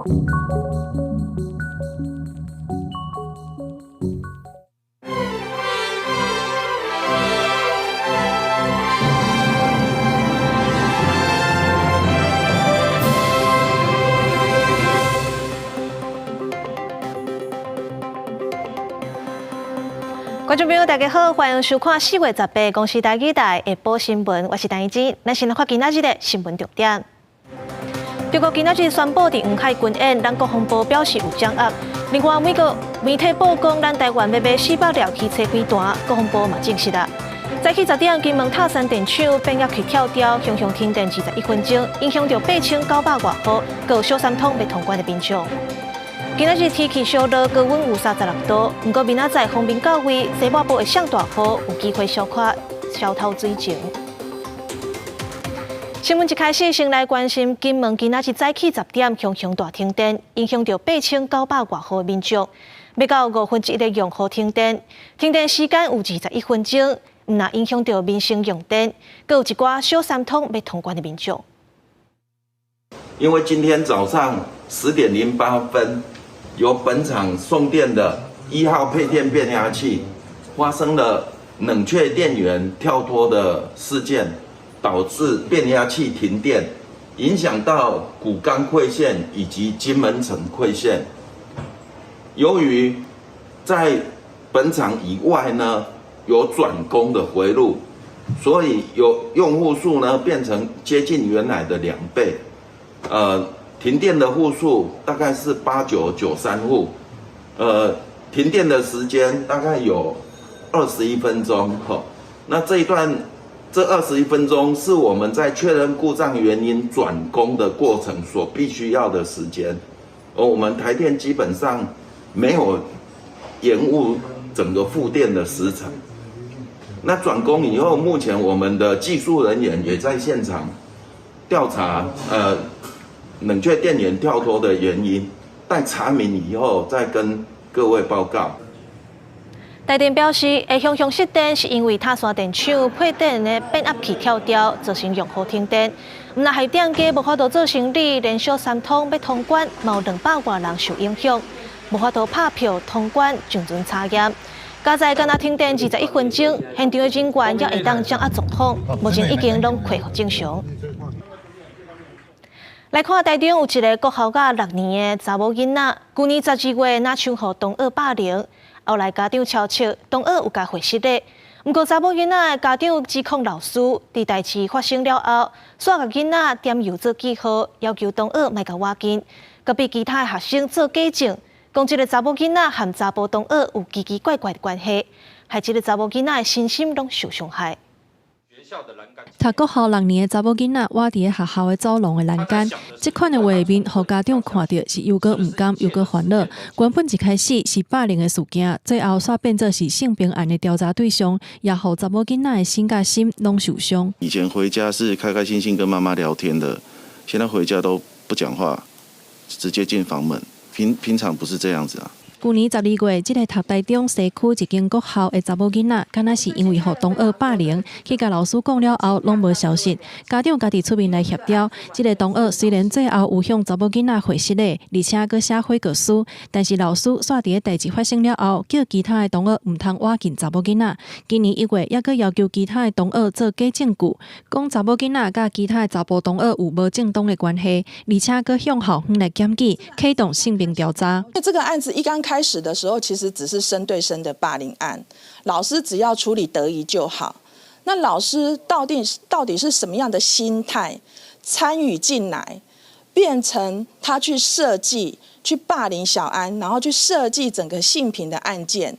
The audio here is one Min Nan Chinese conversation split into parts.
觀眾朋友，大家好，歡迎收看4月18公視台語台下晡新聞，我是陳怡之。咱先來看今仔日的新聞重點。中國今仔日宣布佇黃海軍演，咱國防部表示有掌握。另外，美國媒體報講，咱台灣欲買400粒汽車飛彈，國防部嘛證實啦。早起10點，金門塔山電廠變壓器跳掉，雄雄停電21分鐘，影響著8900外戶，閣有小三通欲通關的民眾。今仔日天氣燒熱，高溫有36度。毋過明仔載鋒面到位，西半部會上大雨，有機會小可消透水情。新聞一開始，先來關心金門今仔日早起10點，雄雄大停電，影響著8900外戶民眾。欲到1/5的用戶停電，停電時間有21分鐘，毋但影響著民生用電，閣有一寡小三通欲通關的民眾。因為今天早上10點08分，由本廠送電的1號配電變壓器發生了冷卻電源跳脫的事件，導致變壓器停電，影響到古岡饋線以及金門城饋線。由於在本廠以外呢有轉供的回路，所以有用戶數呢變成接近原來的2倍。停電的戶數大概是8993戶，停電的時間大概有21分鐘，哈，那這一段這21分鐘是我們在確認故障原因轉供的過程所必須要的時間，而我們台電基本上沒有延誤整個復電的時程。那轉供以後，目前我們的技術人員也在現場調查，冷卻電源跳脫的原因，待查明以後再跟各位報告。台電表示，會雄雄失電是因為塔山電廠配電的變壓器跳掉，造成用戶停電。毋但害店家無法度做生理，連小三通欲通關，嘛有200外人受影響，無法度拍票通關上船查驗。佳哉干焦停電21分鐘，現場的人員猶會當掌握狀況，目前已經攏恢復正常。來看台中有一个國校甲6年的查某囡仔，舊年12月若像予同學霸凌，後來家長敲切，同學有共回失禮。毋過查某囡仔的家長指控老師，佇代誌發生了後，煞共囡仔點油做記號，要求同學莫共倚近，閣被其他的學生做假證，講這个查某囡仔和查埔同學有奇奇怪怪的關係，害這个查某囡仔的身心攏受傷害。讀國校6年的查某囡仔，倚佇咧學校的走廊的欄杆，這款的畫面，予家長看著是猶閣毋甘，猶閣煩惱。原本一開始是霸凌的事件，最後煞變做是性平案的調查對象，也予查某囡仔的身佮心攏受傷。以前回家是開開心心跟媽媽聊天的，現在回家都不講話，直接進房門。平常不是這樣子啊。舊年12月，這个讀台中西區一間國校的查某囡仔，敢若是因為予同學霸凌，去共老師講了後，攏無消息。家長家己出面來協調。這个同學雖然最後有向查某囡仔回失禮，而且閣寫悔過書，但是老師煞佇咧代誌發生了後，叫其他的同學毋通倚近查某囡仔。今年1月，猶閣要求其他的同學做假證據，講查某囡仔佮其他的查埔同學有無正當的關係，而且閣向校方來檢舉，啟動性平調查。這個案子一剛開始的時候，其實只是生對生的霸凌案，老師只要處理得宜就好。那老師到底是什麼樣的心態參與進來，變成他去設計去霸凌小安，然後去設計整個性平的案件。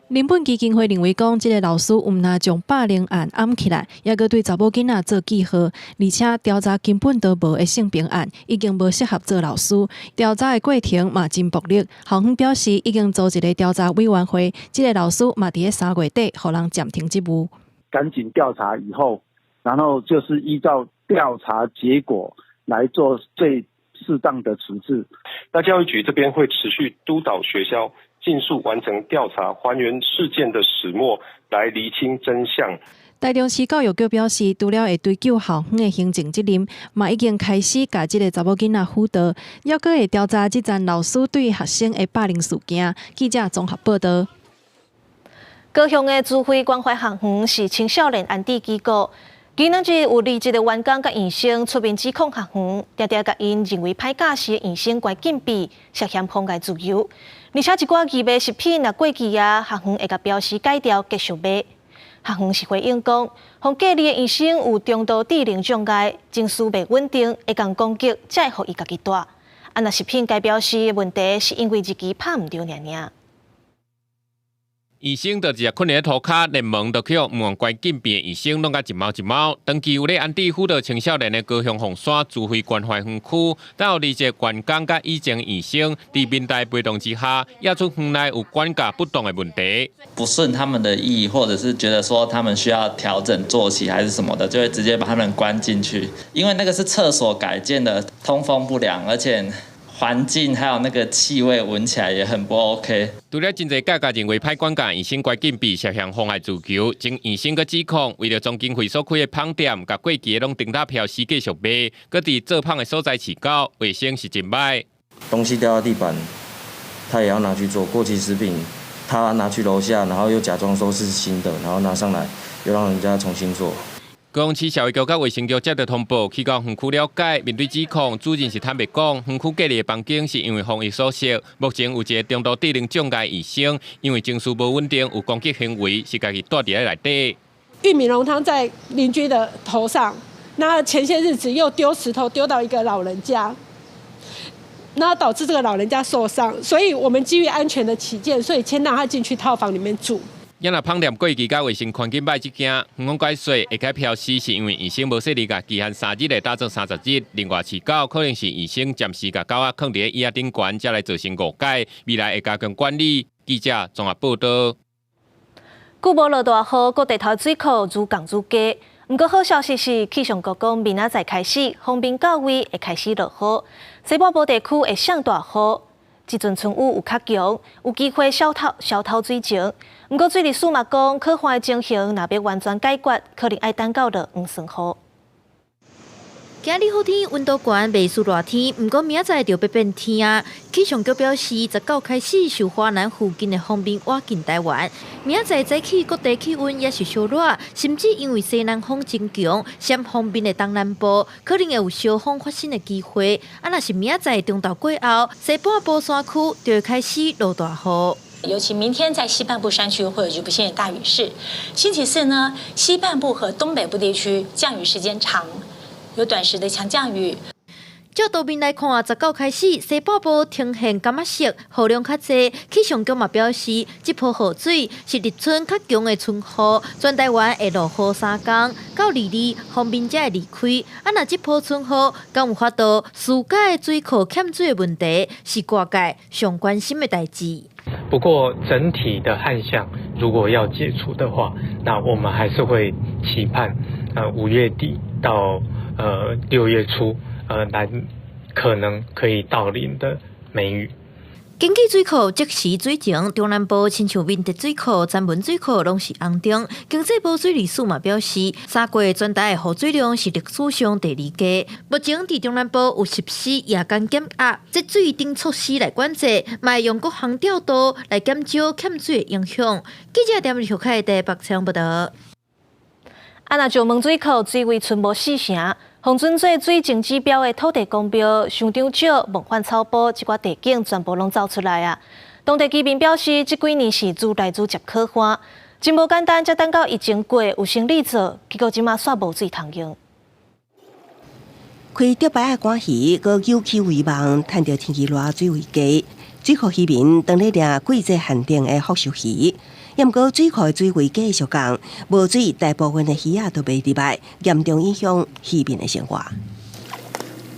人本基金會認為講，這个老師毋但將霸凌案掩起來，猶閣對查某囡仔做記號，而且調查根本都無的性平案，已經無適合做老師。調查的過程嘛真暴力，校方表示已經組一个調查委員會，這个老師嘛佇咧3月底予人暫停職務。趕緊調查以後，然後就是依照調查結果來做最適當的處置。那教育局這邊會持續督導學校，盡速完成調查，還原事件的始末，來釐清真相。台中市教育局表示，除了會追究校方的行政責任，嘛已經開始共這个查某囡仔輔導，猶閣會調查這層老師對學生的霸凌事件。記者綜合報道。高雄的慈惠關懷學園是青少年安置機構，今仔日有離職的員工佮醫生出面指控學園，定定共𪜶認為歹教師的醫生關禁閉，涉嫌妨礙自由。而且一寡異味食品若過期啊，學園會共標示改掉繼續賣。學園是回應講，予隔離的醫生有中度智能障礙，情緒袂穩定，會共攻擊，才會予伊家己帶。啊，若食品改標示的問題，是因為日期拍毋著爾爾。醫生就直接睏佇塗跤，連門都去予毋關禁閉的醫生弄甲一貓一貓。長期有咧安置輔導青少年的高雄鳳山慈惠關懷園區，有離職員工佮以前醫生佇民代陪同之下，驗出園內有管教不當的問題。不順他們的意，或者是覺得說他們需要調整作息還是什麼的，就會直接把他們關進去。因為那個是廁所改建的，通風不良，而且環境還有那個氣味聞起來也很不 OK。除了真濟家家認為歹管教醫生關禁閉涉嫌妨礙自由，前醫生閣指控為著莊敬惠所開的麭店，共過期的攏釘貼標示繼續賣，閣佇做麭的所在飼狗，衛生是真歹。東西掉到地板，他也要拿去做過期食品，他拿去樓下，然後又假裝說是新的，然後拿上來又讓人家重新做。高雄市社會局佮衛生局接到通報，去到園區了解，面對指控，主任是坦白講，園區隔離的房間是因為防疫所設，目前有一个中度智能障礙醫生，因為情緒無穩定，有攻擊行為，是家己蹛佇咧內底。玉米濃湯在鄰居的頭上，那前些日子又丟石頭丟到一個老人家，那導致這個老人家受傷，所以我們基於安全的起見，所以先讓他進去套房裡面住。也若麭店過期佮衛生環境歹，這件園方解說會改標示，是因為醫生無細膩共期限3日的打做30日。另外飼狗可能是醫生暫時共狗仔囥佇咧椅仔頂懸，才來造成誤解。未來會加強管理。記者綜合報道。久無落大雨，各地頭水庫愈降愈低。毋過好消息是，氣象局講明仔載開始，鋒面到位會開始落雨，西半部地區會上大雨。這陣春雨有較強，有機會消透消透水情。毋過水利署嘛講，可旱的情形若欲完全解決，可能愛等到落黃霜雨。今日好天，溫度懸，袂輸熱天。毋過明仔載就欲變天啊！氣象局表示，19開始受華南附近的鋒面倚近台灣，明仔載早起各地氣溫也是燒熱，甚至因為西南風增強，閃鋒面的東南部可能會有小風發生的機會。啊，若是明仔載中晝過後，西半部山區就會開始落大雨。尤其明天在西半部山區會有局部性的大雨勢。星期四呢，西半部和東北部地區降雨時間長。有短時的強降雨。照圖面來看，19開始西半部呈現柑仔色，雨量較濟。氣象局嘛表示，這波雨水是立春較強的春雨，全台灣會落雨3工，到22鋒面才會離開。啊，若這波春雨敢有法度紓解水庫欠水的問題，是外界上關心的代誌。不過整體的旱象如果要解除的話，那我們還是會期盼，5月底到6月初，來可能可以到臨的梅雨。根據水庫即時水情，中南部親像明德水庫、三文水庫攏是紅燈。經濟部水利署嘛表示，3月全台的雨水量是歷史上第二低。目前佇中南部有實施夜間減壓、節水等措施來管制，嘛會用各項調度來減少欠水的影響。記者點入凱台北採訪報道。啊，若石門水庫水位賰無4成，予準做水情指標的土地公廟、鄉長石、夢幻草埔，這寡地景全部攏走出來啊！當地居民表示，這幾年是愈來愈捷可旱，真無簡單，才等到疫情過有生理做，結果這馬煞無水通用。開竹排仔趕魚，閣有期為望，趁著天氣熱，水位低，水庫漁民當咧掠季節限定的福壽魚。毋過水庫的水位繼續降，無水，大部分的魚仔都袂入來，嚴重影響漁民的生活。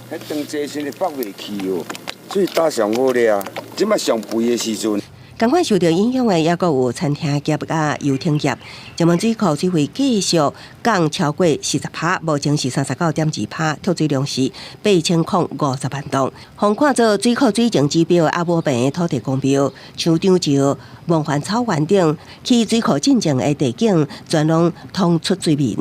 彼當坐先會放袂去哦，水打上好掠，這馬上肥的時陣。仝款受著影響的，抑閣有餐廳業佮遊艇業。石門水庫水位繼續降超過40趴，目前是39.2趴，蓄水量是8050萬噸。予看做水庫水情指標的阿母坪土地公廟、樹頂石、夢幻草原等，起水庫進前的地景，全攏通出水面。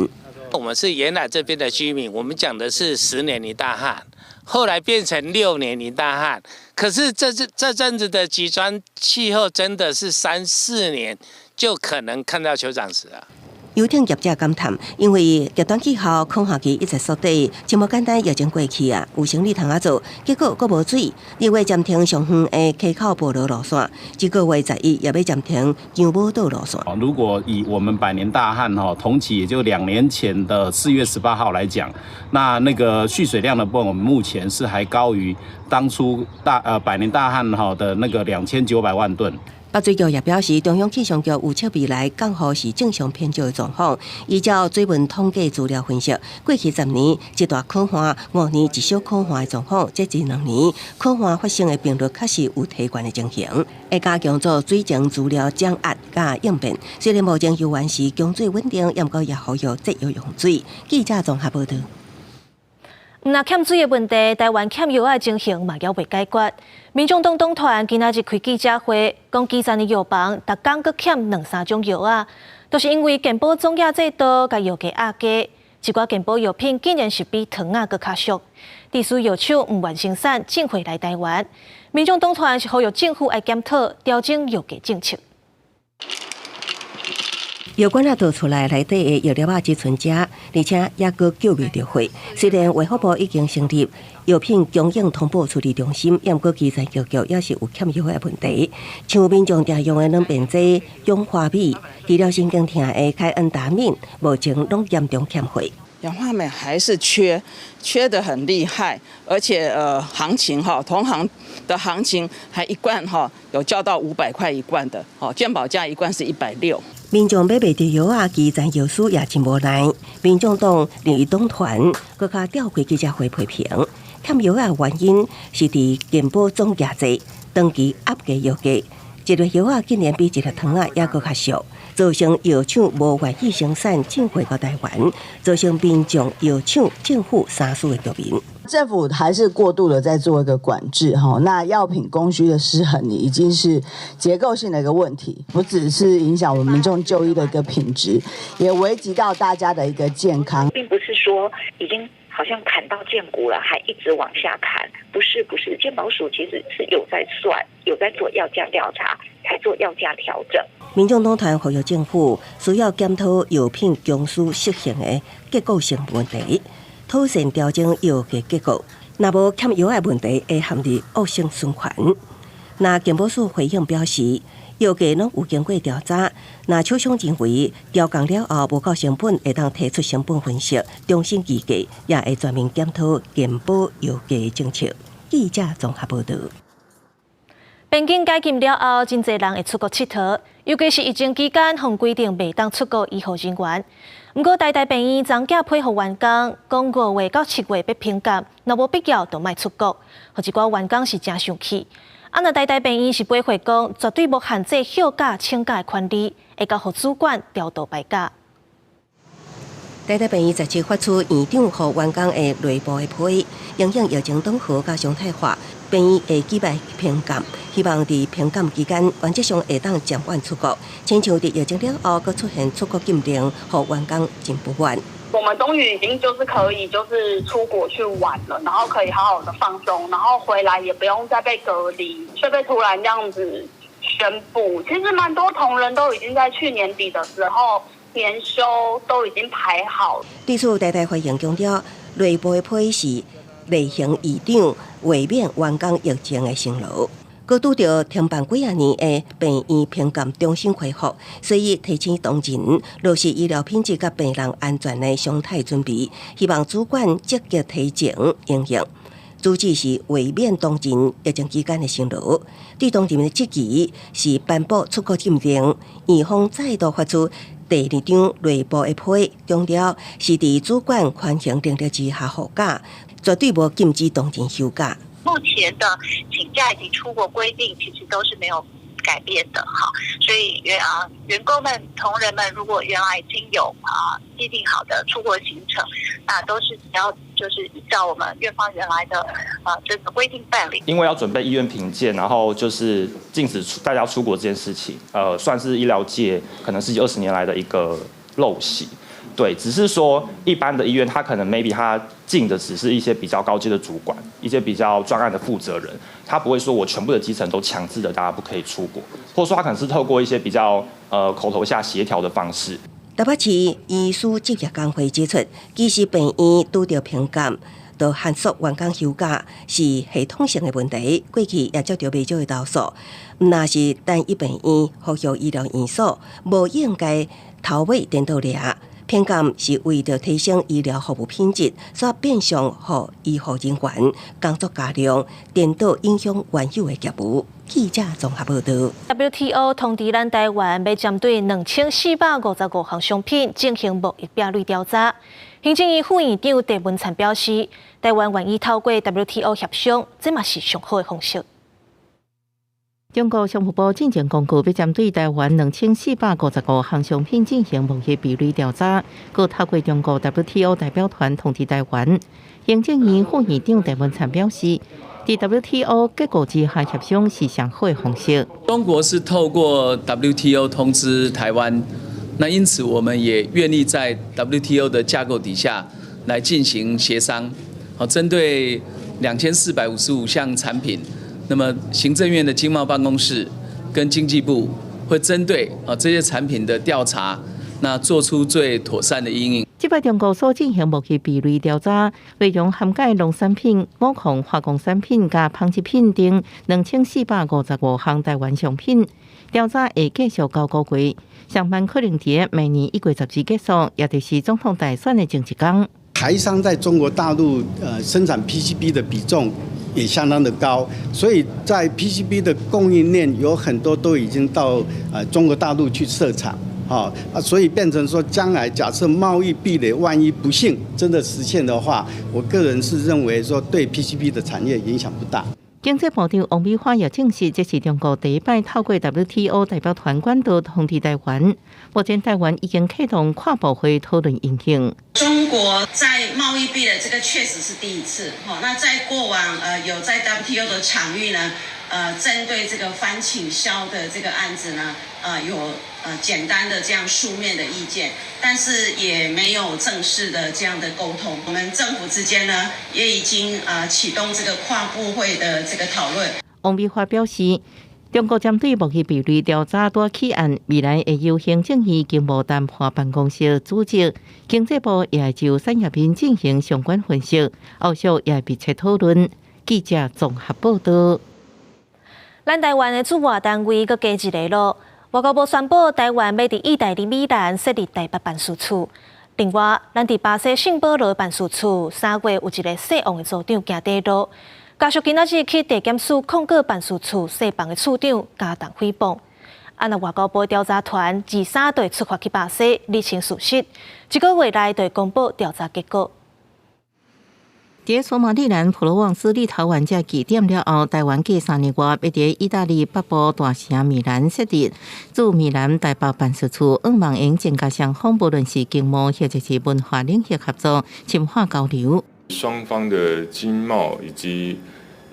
我們是原來這邊的居民，我們講的是10年一大旱，後來變成6年一大旱。可是這陣子的極端氣候，真的是三四年就可能看到酋長石啊。遊艇業者感嘆，因為極端氣候旱旱期一直縮短，這麼簡單疫情過去啊，有生意通仔做，結果閣無水。二月暫停上遠的溪口菠蘿路線，這個月11也欲暫停姜母島路線。如果以我們百年大旱哈同期，也就2年前的4月18號來講，那個蓄水量的部分，我們目前是還高於當初百年大旱哈的那個2900萬噸。北水局也表示，中央氣象局預測未來降雨是正常偏少的狀況。依照水文統計資料分析，過去10年一大洘旱，5年一小洘旱的狀況，這這兩年洘旱發生的頻率確實有提懸的情形，會加強做水情資料掌握佮應變。雖然目前猶原是供水穩定，毋過也呼籲節約用水。記者綜合報導。毋但欠水的問題，台灣欠藥的情形嘛猶未解決。民眾黨黨團今仔日開記者會，講基層的藥房逐工閣欠兩三種藥仔，都是因為健保總額制度共藥價壓低，一寡健保藥品竟然是比糖仔閣較俗。致使藥廠毋願生產進貨來台灣。民眾黨團是呼籲政府愛檢討調整藥價政策。藥罐仔倒出來內底的藥粒仔只賰食，而且猶閣叫袂著貨。雖然衛福部已經成立藥品供應通報處理中心，毋過基層藥局也是有欠藥的問題。像民眾常用的軟便劑氧化鎂，治療神經痛的開恩達敏，目前攏嚴重欠貨。氧化鎂還是缺，缺得很厲害，而且行情哈，同行的行情還一罐哈有叫到500塊一罐的，哦，健保價一罐是160。民眾買袂著藥仔，基層藥師也真無奈。民眾黨另一黨團閣較召開記者會批評，欠藥仔的原因是佇健保總額制長期壓低藥價，一粒藥仔竟然比一粒糖仔猶閣較俗，造成藥廠無願意生產進貨到台灣，造成民眾、藥廠、政府三輸的局面。政府還是過度的在做一個管制，哈，那藥品供需的失衡已經是結構性的一個問題，不只是影響我們民眾就醫的一個品質，也危及到大家的一個健康。並不是說已經好像砍到見骨了，還一直往下砍，不是不是，健保署其實是有在算，有在做藥價調查，才做藥價調整。民眾黨團呼籲政府需要檢討藥品供需失衡的結構性問題。妥善調整藥價結構，若無欠藥的問題會陷入惡性循環。那健保署回應表示，藥價攏有經過調查，若廠商認為調降了後無夠成本，會當提出成本分析，重新議價，也會全面檢討健保藥價政策。記者綜合報導。邊境解禁了後，真濟人會出國𨑨迌，尤其是疫情期間，予規定袂當出國醫護人員。毋過台大病院昨寄批予員工，講5月到7月欲評鑑，若無必要就莫出國。予一寡員工是誠生氣。啊，若台大病院是回覆講，絕對無限制休假請假的權利，會交予主管調度排假。台大病院17發出院長予員工的內部的批，因應疫情斷河佮常態化，病院會舉辦評鑑，希望佇評鑑期間原則上會當暫緩出國。親像佇疫情了後，閣出現出國禁令，予員工真不滿。我們終於已經就是可以就是出國去玩了，然後可以好好的放鬆，然後回來也不用再被隔離，卻被突然這樣子宣布。其實蠻多同仁都已經在去年底的時候年休都已經排好。對此，台大回應強調，內部的批是例行院長為免員工疫情的辛勞，閣拄著停辦幾仔年的病院評鑑重新恢復，所以提醒同仁落實醫療品質佮病人安全的常態準備，希望主管積極提前應用。主旨是為免同仁疫情期間的辛勞，對同仁的質疑是頒布出國禁令，院方再度發出第二張內部的批，強調是佇主管權衡能力之下予假，絕對無禁止同仁休假。目前的請假以及出國規定，其實都是沒有改變的哈，所以員工們、同仁們，如果原來已經有既定好的出國行程，那都是只要就是依照我們院方原來的這個規定辦理。因為要準備醫院評鑑，然後就是禁止大家出國這件事情，算是醫療界可能十幾二十年來的一個陋習。對，只是說一般的醫院，他可能 maybe 他禁的只是一些比較高階的主管，一些比較專案的負責人，他不會說我全部的基層都強制的大家不可以出國，或者說他可能是透過一些比較口頭下協調的方式。台北市醫師執業工會指出，其實病院拄著評鑑，著限縮員工休假是系統性的問題，過去也接著袂少的投訴，毋但是單一病院、複合醫療院所，無應該頭尾顛倒掠。評鑑是為著提升醫療服務品質，煞變相予醫護人員工作加量，顛倒影響原有的業務。記者綜合報導。 WTO 通知咱台灣，欲針對2455項商品進行貿易壁壘調查。行政院副院長鄭文燦表示，台灣願意透過 WTO 協商，這嘛是上好的方式。中國商務部進前公告，欲針對台灣2455項商品進行貿易壁壘調查，閣透過中國 WTO 代表團通知台灣。行政院副院長鄭文燦表示，佇 WTO 結構之下協商是上好的方式。中國是透過 WTO 通知台灣，那因此我們也願意在 WTO 的架構底下來進行協商，好，針對2455項產品。那麼行政院的經貿辦公室跟經濟部會針對這些產品的調查，那做出最妥善的因應。這擺中國所進行貿易壁壘調查，內容涵蓋農產品、五礦化工產品佮紡織品等2455項台灣商品。調查會繼續九個月，上慢可能佇明年1月10日結束，也就是總統大選的前一工。台商在中國大陸生產 PCB 的比重也相當的高，所以在 PCB 的供應鏈有很多都已經到中國大陸去設廠，啊，所以變成說將來假設貿易壁壘萬一不幸真的實現的話，我個人是認為說對 PCB 的產業影響不大。經濟部長王美花也證實，這是中國第一擺透過 WTO 代表團管道通知台灣。目前台灣已經啟動跨部會討論應用。中國在貿易壁壘這個確實是第一次，那在過往有在 WTO 的場域呢，針對這個反傾銷的這個案子呢，有簡單的這樣書面的意見，但是也沒有正式的這樣的溝通。我們政府之間呢，也已經啟動這個跨部會的這個討論。王美花表示，中國針對貿易壁壘調查拄起案，未來會由行政院經貿談判辦公室組織，經濟部也會就產業面進行相關分析，後續也會密切討論。記者綜合報導。咱台灣的駐外單位閣加一个囉。外交部宣布，台灣欲佇意大利米蘭設立台北辦事處。另外，咱佇巴西聖保羅辦事處3月有一个姓王的組長驚短路，家屬今仔日去地檢署控告辦事處細房的處長加重誹謗。啊，若外交部調查團23就出發去巴西厘清事實，一個月內就會公布調查結果。佇索馬利蘭、普羅旺斯、立陶宛這據點了後，台灣繼3年外，欲佇意大利北部大城米蘭設立駐米蘭台北辦事處，向望會增加雙方無論是經貿或者是文化領域合作，深化交流。雙方的經貿以及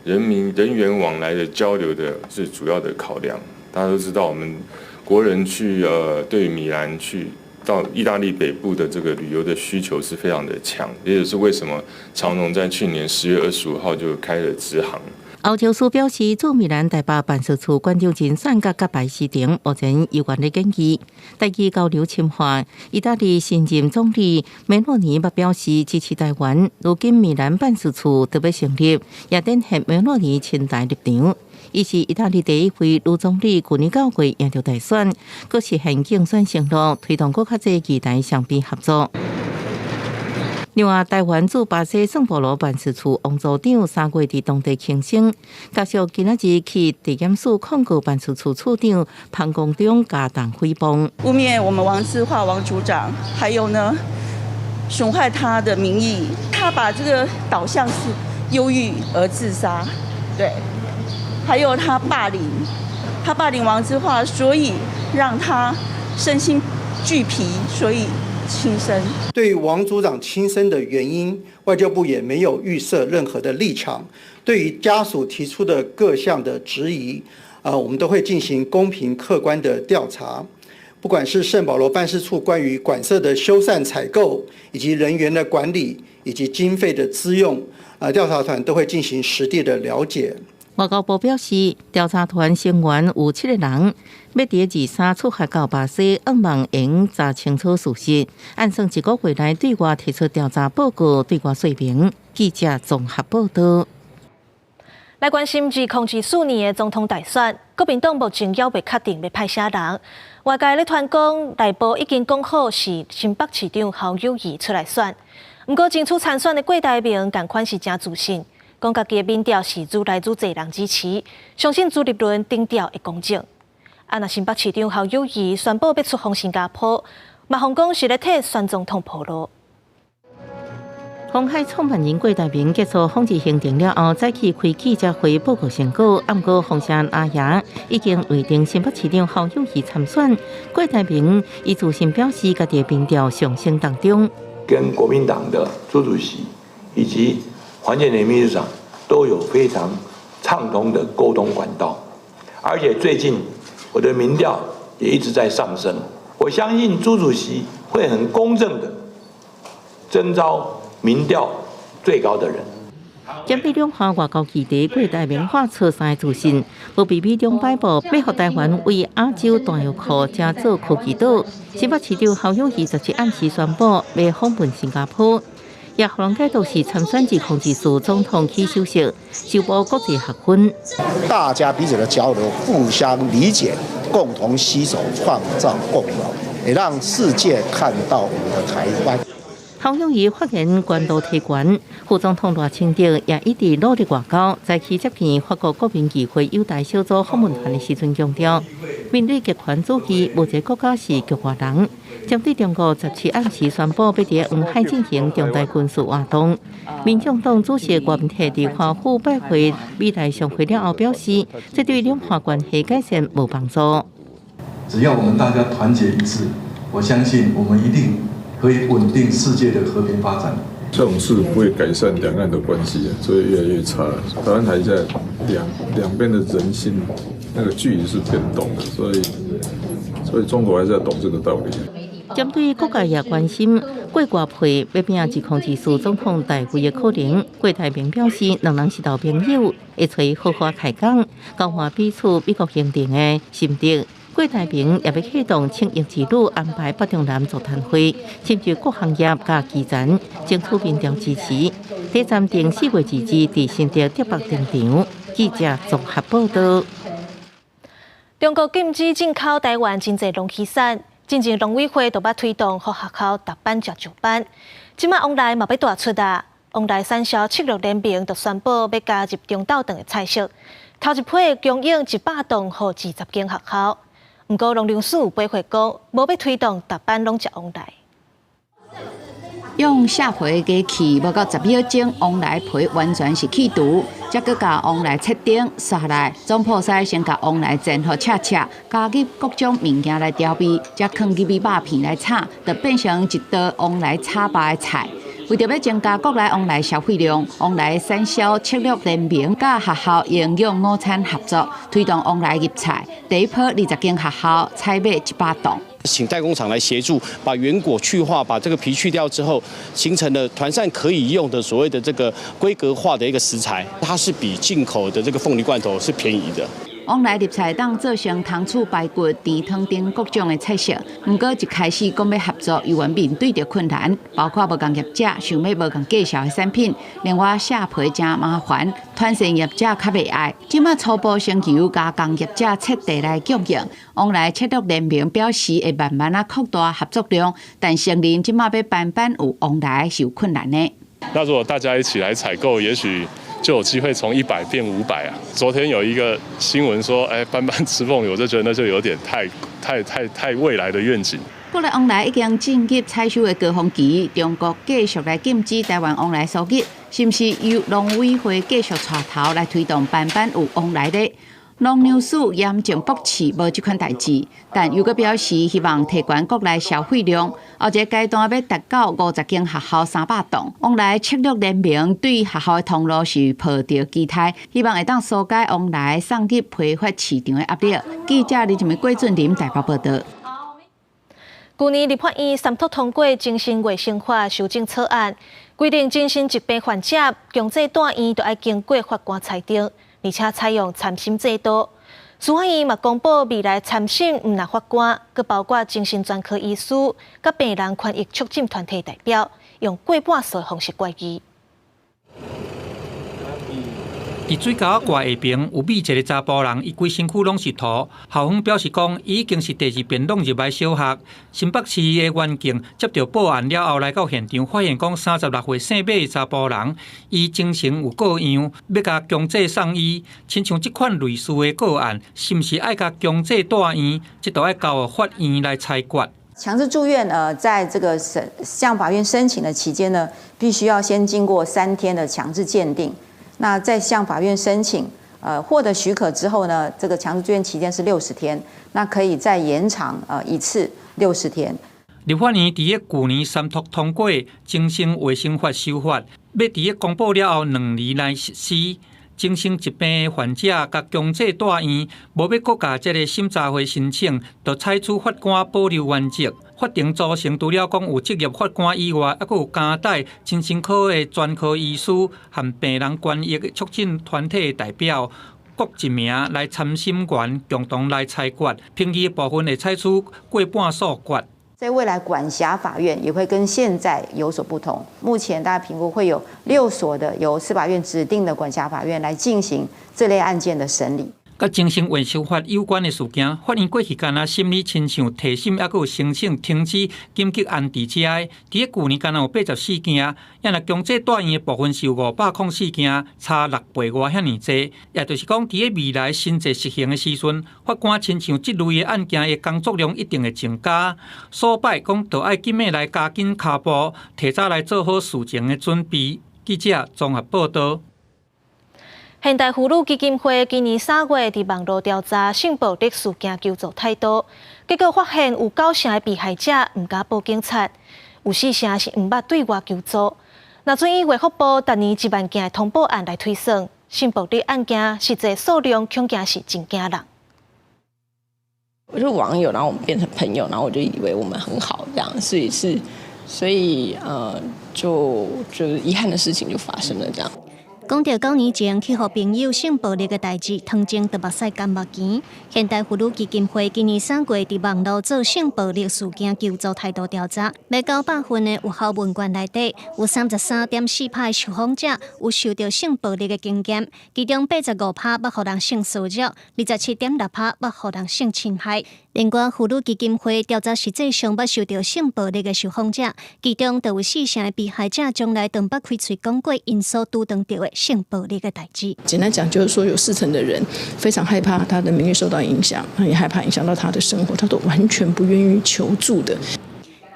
人民人員往來的交流的是主要的考量。大家都知道，我們國人去對米蘭去到意大利北部的這個旅遊的需求是非常的強，也就是為什麼長榮在去年10月25號就開了直航。歐洲署表示，駐米蘭台北辦事處館長人選佮閣排時程，目前猶原咧研議。台意交流深化，意大利新任總理梅洛尼嘛表示支持台灣。如今米蘭辦事處特別成立，也展現梅洛尼親台立場。伊是意大利第一位女總理，去年9月贏著大選，閣實現競選承諾，推動閣較濟議題雙邊合作。另外，台灣駐巴西聖保羅辦事處王組長3月佇當地輕生，家屬今仔日去地檢署控告辦事處處長潘光中加重誹謗。污衊我們王志樺王組長，還有呢，損害他的名譽，他把這個導向是憂鬱而自殺，對，還有他霸凌，他霸凌王之樺，所以讓他身心俱疲，所以輕生。對王組長輕生的原因，外交部也沒有預設任何的立場。對於家屬提出的各項的質疑，我們都會進行公平客觀的調查。不管是聖保羅辦事處關於館舍的修繕採購，以及人員的管理，以及經費的支用，調查團都會進行實地的了解。外交部表示，調查團成員有七個人，欲佇23出發到巴西，向望會查清楚事實，按算一個月內對外提出調查報告，對外說明。記者綜合報道。來關心2024年的總統大選，國民黨目前猶未確定欲派啥人。外界咧傳講，內部已經講好是新北市長侯友宜出來選。毋過爭取參選的郭台銘仝款是誠自信，講家己的民調是愈來愈濟人支持，相信朱立倫頂調會公正。啊，若新北市長侯友宜宣布欲出訪新加坡，嘛予講是咧替選總統鋪路。鴻海創辦人郭台銘結束訪日行程了後，再去開記者會報告成果。毋過，風聲阿爺已經預定新北市長侯友宜參選。郭台銘伊自信表示，家己的民調上升當中，跟國民黨的朱主席以及黃建庭秘書長都有非常暢通的溝通管道，而且最近我的民調也一直在上升，我相信朱主席會很公正的徵召民調最高的人。針對兩岸外交議題，郭台銘發出三个自信，無避美中擺布，欲予台灣為亞洲彈藥庫，加做科技島。新北市長侯友宜17暗時宣布欲訪問新加坡，也予人解讀是參選2024總統起手式，修補國際學分。大家彼此的交流，互相理解，共同攜手創造共榮，也讓世界看到我們的台灣。侯友宜發言懸度提懸，副總統賴清德也一直努力外交，在去接見法國國民議會友台小組訪問團的時陣強調，面對極權主義，無一個國家是局外人。針對中國17暗時宣布欲佇黃海進行重大軍事活動，民眾黨主席郭文鐵佇華府拜會美台商會了後表示，這對兩岸關係改善無幫助。只要我們大家團結一致，我相信我們一定可以穩定世界的和平發展。這種事不會改善兩岸的關係，所以越來越差。台灣海峽兩邊的人心那個距離是變動的，所以中國還是要懂這個道理。針對各界也關心郭外配欲拼2024總統大位的可能，郭台銘表示，兩人是老朋友，會揣好好開講，交換彼此美國行程的心得。郭台銘也欲啟動千億之旅安排北中南座談會，深入各行業佮基層，爭取民調支持。第暫定4月22佇新竹竹北登場。記者綜合報道。中國禁止進口台灣真濟農漁產，進前農委會就捌推動予學校逐班食石斑，這馬旺來嘛欲大出啊！旺來產銷策略聯盟就宣布欲加入中晝頓的菜色，頭一批供應100頓予20間學校。毋過農糧署有回覆講，無欲推動逐班攏食旺來。用削皮機器無夠10秒鐘，旺來皮完全是去除，才閣共旺來切丁，紲來總鋪師先共旺來煎予赤赤，加入各種物件來調味，才囥入去肉片來炒，就變成一道旺來炒肉的菜。為著欲增加國內旺來消費量，旺來產銷策略聯盟佮學校營養午餐合作，推動旺來入菜。第一波20間學校採買100頓。請代工廠來協助，把原果去化，把這個皮去掉之後，形成了團膳可以用的所謂的這個規格化的一個食材，它是比進口的這個鳳梨罐頭是便宜的。旺來入菜當做成糖醋排骨、甜湯等各種的菜色。毋過一開始講欲合作，猶原面對著困難，包括無仝業者想欲無仝價數的產品，另外削皮誠麻煩，團膳業者較袂愛。這馬初步先由加工業者切塊來供應。旺來策略聯盟表示會慢慢仔擴大合作量，但承認這馬欲班班有旺來是有困難的。那如果大家一起來採購，也許就有機會從100變500啊！昨天有一個新聞說，哎，班班吃鳳梨，我就覺得那就有點太、太、太、太未來的願景。國內旺來已經進入採收的高峰期，中國繼續來禁止台灣旺來輸入，是毋是由農委會繼續帶頭來推動班班有旺來呢？農糧署嚴正駁斥無這款代誌，但又閣表示希望提懸國內消費量。後一個階段欲達到50間學校300棟。往來策略聯盟對學校的通路是抱著期待，希望會當紓解往來送入批發市場的壓力。記者李靜梅、郭俊林台北報導。舊年立法院三讀通過精神衛生法修正草案，規定精神疾病患者強制蹛院都愛經過法官裁定，而且採用參審制度。司法院嘛公布未來參審毋但法官，閣包括精神專科醫師、佮病人權益促進團體代表，用過半數的方式決議。佇水溝仔掛下爿有覕一个查埔人，伊規身軀攏是塗。校方表示講，伊已經是第二遍弄入來小學。新北市的員警接著報案了後，來到現場，發現講36歲姓馬的查埔人，伊精神有過樣，欲共強制送醫。親像這款類似的個案，是毋是愛共強制帶院？這都愛交予法院來裁決。強制住院，在這個審向法院申請的期間呢，必須要先經過3天的強制鑑定。那再向法院申請，獲得許可之後呢，這個強制住院期間是六十天，那可以再延長一次六十天。立法院佇咧舊年三讀通過精神衛生法修法，欲佇咧公布了後2年內實施。精神疾病患者共強制帶院，無欲閣共這个審查會申請，就採取法官保留原則。法庭組成除了講有職業法官以外，猶閣有加代精神科的專科醫師和病人權益促進團體的代表，各一名來參審員共同來裁決。評議部分會採取過半數決。在未來管轄法院也會跟現在有所不同。目前大家評估會有六所的由司法院指定的管轄法院來進行這類案件的審理。佮精神衛生法有關的事件，法院過去敢若審理親像提審，猶閣有申請停止緊急安置這个，佇咧舊年敢若有84件，也若強制帶院的部分是有504件，差6倍外遐爾濟。也就是講，佇咧未來新制實行的時陣，法官親像這類的案件的工作量一定會增加。所擺講，著愛緊欲來加緊跤步，提早來做好事前的準備。記者綜合報導。現代婦女基金會今年3月佇網路調查性暴力事件求助態度，結果發現有九成的被害者毋敢報警察，有四成是毋捌對外求助。若準以衛福部逐年1萬件的通報案來推算，性暴力案件實際數量恐驚是真驚人。我就網友，然後我們變成朋友，然後我就以為我們很好，這樣，所以是，所以就遺憾的事情就發生了，這樣。講著9年前去予朋友性暴力的代誌，湯前就目屎乾目墘。現代婦女基金會今年3月佇網路做性暴力事件求助態度調查，欲900份的有效問卷內底，有33.4趴的受訪者有受著性暴力的經驗，其中85趴捌予人性騷擾，27.6趴捌予人性侵害。另外，婦女基金會調查實際上捌受著性暴力的受訪者，其中就有四成的被害者從來都毋捌開喙講過𪜶所拄著的性暴力的代誌。簡單講，就是說有四成的人非常害怕他的名譽受到影響，也害怕影響到他的生活，他都完全不願意求助的。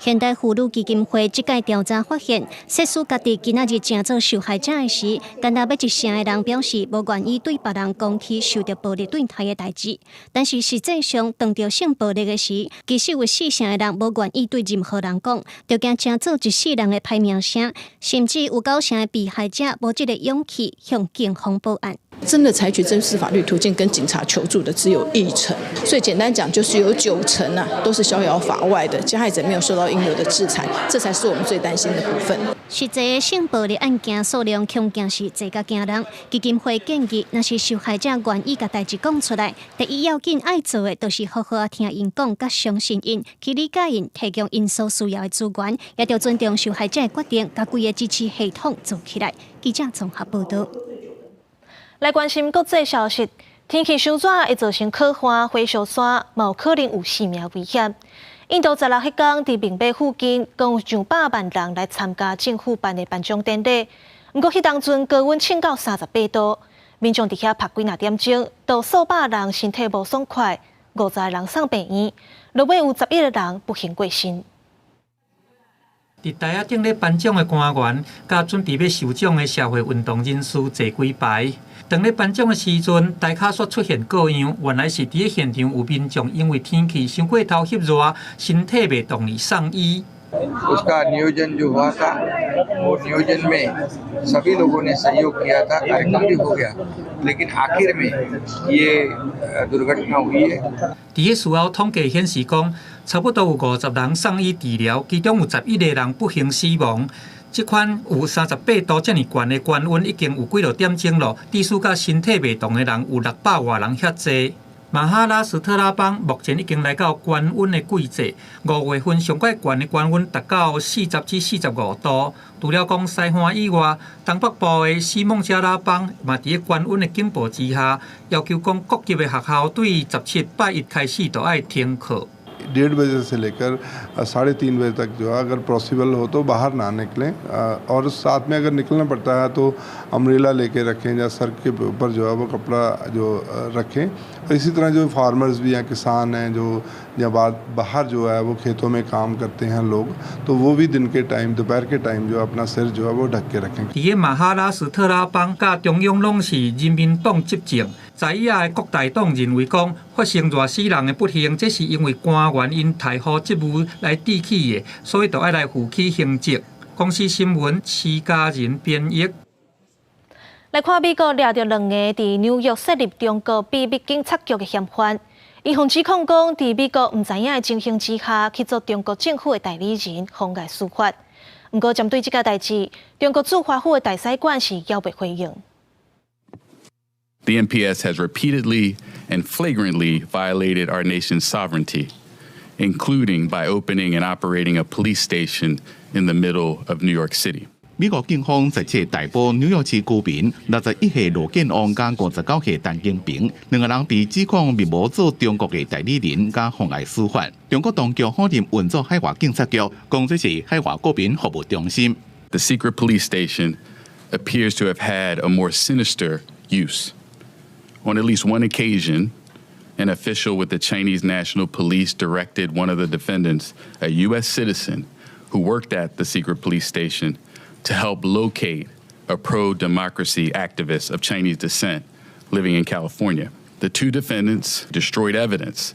現代婦女基金會這屆調查發現，設使家己今仔日成做受害者的時，干焦欲一成的人表示無願意對別人講起受著暴力對待的代誌。但是實際上，當著性暴力的時，其實有四成的人無願意對任何人講，就驚成做一世人的歹名聲，甚至有九成的被害者無這个勇氣向警方報案。真的採取正式法律途徑跟警察求助的只有一成，所以簡單講就是有九成啊都是逍遙法外的，加害者沒有受到應有的制裁，這才是我們最擔心的部分。實際的性暴力案件數量恐驚是濟甲驚人，基金會建議，若是受害者願意共代誌講出來，第一要緊愛做的，就是好好仔聽𪜶講，佮相信𪜶，去理解𪜶，提供𪜶所需要的資源，也著尊重受害者的決定，共規个支持系統做起來。記者綜合報導。來關心國際消息，天氣傷熱會造成洘旱、火燒山，嘛有可能有性命危險。印度十六彼工佇孟買附近，共有上百萬人來參加政府辦的頒獎典禮。毋過彼當陣高溫衝到38度，民眾佇遐曝幾若點鐘，都數百人身體無爽快，50個人送病院，落尾有11個人不幸過身。佇台仔頂咧頒獎的官員，佮準備欲受獎的社會運動人士坐幾排。當咧頒獎的時陣，台跤煞出現過樣，原來是佇咧現場有民眾因為天氣傷過頭翕熱，身體袂動而送醫。 उसका नियोजन जो हुआ था, वो नियोजन में सभी लोगों ने सहयोग किया था, कार्यक्रम भी हो गया, लेकिन आखिर में ये दुर्घटना हुई है。佇咧事後統計顯示講，差不多有50人送醫治療，其中有11個人不幸死亡。這款有38度遮爾懸的高溫，已經有幾落點鐘咯，致使到身體袂動的人有600外人遐濟。馬哈拉斯特拉邦目前已經來到高溫的季節，5月份上蓋懸的高溫達到40至45度。除了講西岸以外，東北部的西孟加拉邦嘛佇咧高溫的警報之下，要求講各級的學校對17拜一開始就愛停課。 1:30 बजे से लेकर 3:30 बजे तक जो है, अगर पॉसिबल हो तो बाहर ना निकलें और साथ में अगर निकलना पड़ता है तो अम्ब्रेला लेके रखें या सर के ऊपर जो है वो कपड़ा जो रखें। और इसी तरह जो फार्मर्स भी हैं, किसान हैं जो या बाद बाहर जो है वो खेतों में काम करते हैं लोग, तो वो भी दिन के टाइम, दोपहर के टाइम जो अपना सिर जो है वो ढक के रखें。佇咧馬哈拉斯特拉邦佮中央攏是人民黨執政，在野的國大黨認為講，發生熱死人的不幸，這是因為官員𪜶怠忽職務來致起的，所以就愛來負起刑責。公視新聞徐家仁編譯。來看美國掠著兩個佇紐約設立中國秘密警察局的嫌犯，𪜶予指控講，佇美國毋知影的情形之下，去做中國政府的代理人，妨礙司法。毋過針對這個代誌，中國駐華府的大使館是猶未回應。 The MPS has repeatedly and flagrantly violated our nation's sovereignty, including by opening and operating a police station in the middle of New York City. 美國警方17日逮捕紐約市居民61歲羅建旺佮59歲陳金平，兩个人被指控密謀做中國的代理人，佮妨礙司法。中國當局否認運作海外警察局，講這是海外國民服務中心。 The secret police station appears to have had a more sinister use. On at least one occasion, an official with the Chinese National Police directed one of the defendants, a U.S. citizen who worked at the secret police station, to help locate a pro democracy activist of Chinese descent living in California. The two defendants destroyed evidence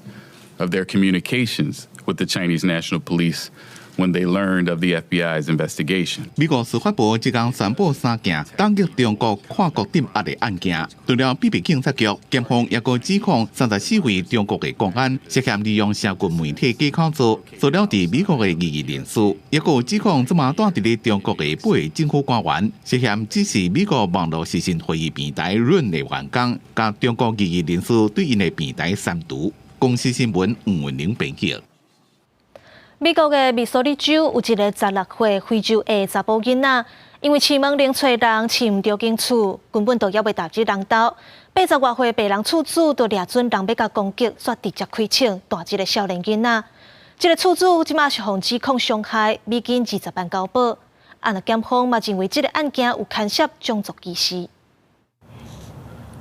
of their communications with the Chinese National Police when they learned of the FBI's investigation. 美國司法部這工宣布三件打擊中國跨國鎮壓的案件，除了秘密警察局，檢方也閣指控34位中國的公安涉嫌利用社群媒體假口號，騷擾佇美國的異議人士，也閣指控這馬蹛佇咧中國的八个政府官員涉嫌指示美國網路視訊會議平台 Zoom 的員工，共中國異議人士對𪜶的平台刪除。公視新聞吳文玲編輯。美國的密蘇里州有一个16歲非洲裔查埔囡仔，因為飼門鈴揣人飼毋著間厝，根本就猶未踏入人兜。80外歲白人厝主就掠準人欲共攻擊，煞直接開槍彈這个少年囡仔。這个厝主這馬是予指控傷害，美金20萬交保。啊，若檢方嘛認為這个案件有牽涉種族歧視。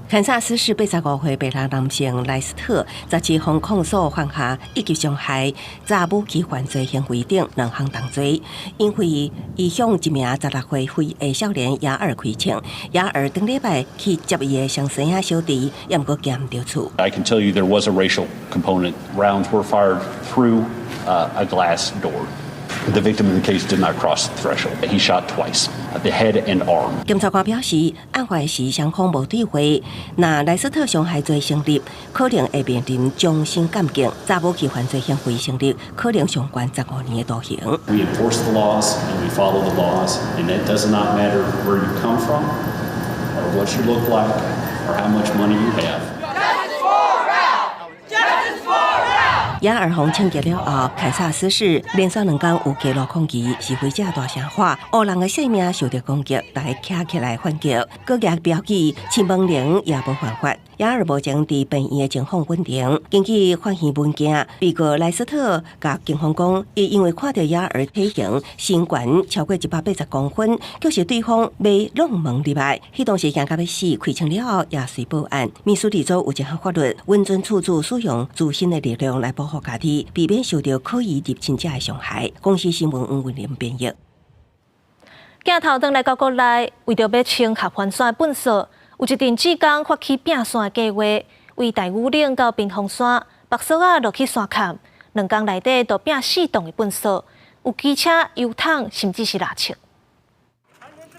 堪薩斯市85歲白人男性萊斯特，17予控訴犯下一級傷害、詐武器犯罪行為等兩項重罪，因為伊向一名16歲非裔少年亞爾開槍，亞爾頂禮拜去接伊的雙生仔小弟，也毋過行毋著厝。 I can tell you there was a racial component. Rounds were fired through a glass door. The victim in the case did not cross the threshold. He shot twice, the head and arm. 檢察官表示，案發時雙方無對話，若萊斯特傷害罪成立，可能會面臨終身監禁；詐武器犯罪行為成立，可能上懸15年的徒刑。 We enforce the laws and we follow the laws, and it does not matter where you come from, or what you look like, or how much money you have. 亞爾予槍擊了後，堪薩斯市連續兩工有街路抗議，示威者大聲喊，黑人的性命受到攻擊，大家徛起來反擊，閣舉標語，飼門鈴也無犯法。亞爾目前佇病院的情況穩定。根據法院文件，被告萊斯特共警方講，伊因為看著亞爾體型身懸超過180公分，就是對方欲挵門入來，彼當時驚甲欲死，開槍了後也隨報案。密蘇里州有一項法律，允准厝主使用自身的力量來保護。護家己，避免受著可疑入侵者的傷害。公視新聞黃文玲編譯。鏡頭轉來到國內，為著欲清合歡山的糞埽，有一陣志工發起拚山的計劃，為大武嶺到屏風山北索仔落去山崁，2工內底就拚4棟的糞埽，有機車、油桶，甚至是垃圾。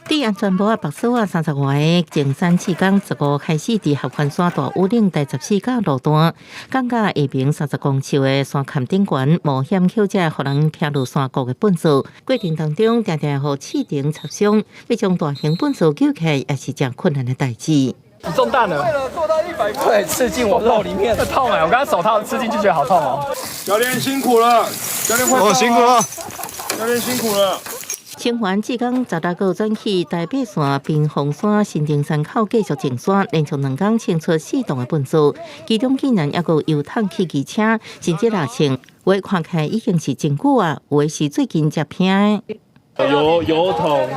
佇安全帽仔縛索仔30外个淨山志工，15開始佇合歡山大武嶺第14甲路段，降甲下爿30公尺的山崁頂懸，冒險抾這予人拚落山谷的糞埽。過程當中，定定予刺藤插傷，欲將大型糞埽撿起來，也是誠困難的代誌。中彈了，對，刺進我肉裡面，痛哎！我剛剛手套刺進去，覺得好痛哦。教練辛苦了，教練快，辛苦了，教練辛苦了。清華志工16號轉去台北線屏風山新丁山口繼續淨山，連續2工清出4棟的糞埽，其中竟然猶閣有油桶、汽機車，甚至垃圾。有的看起來已經是真久啊，有的是最近才拚的。有油桶，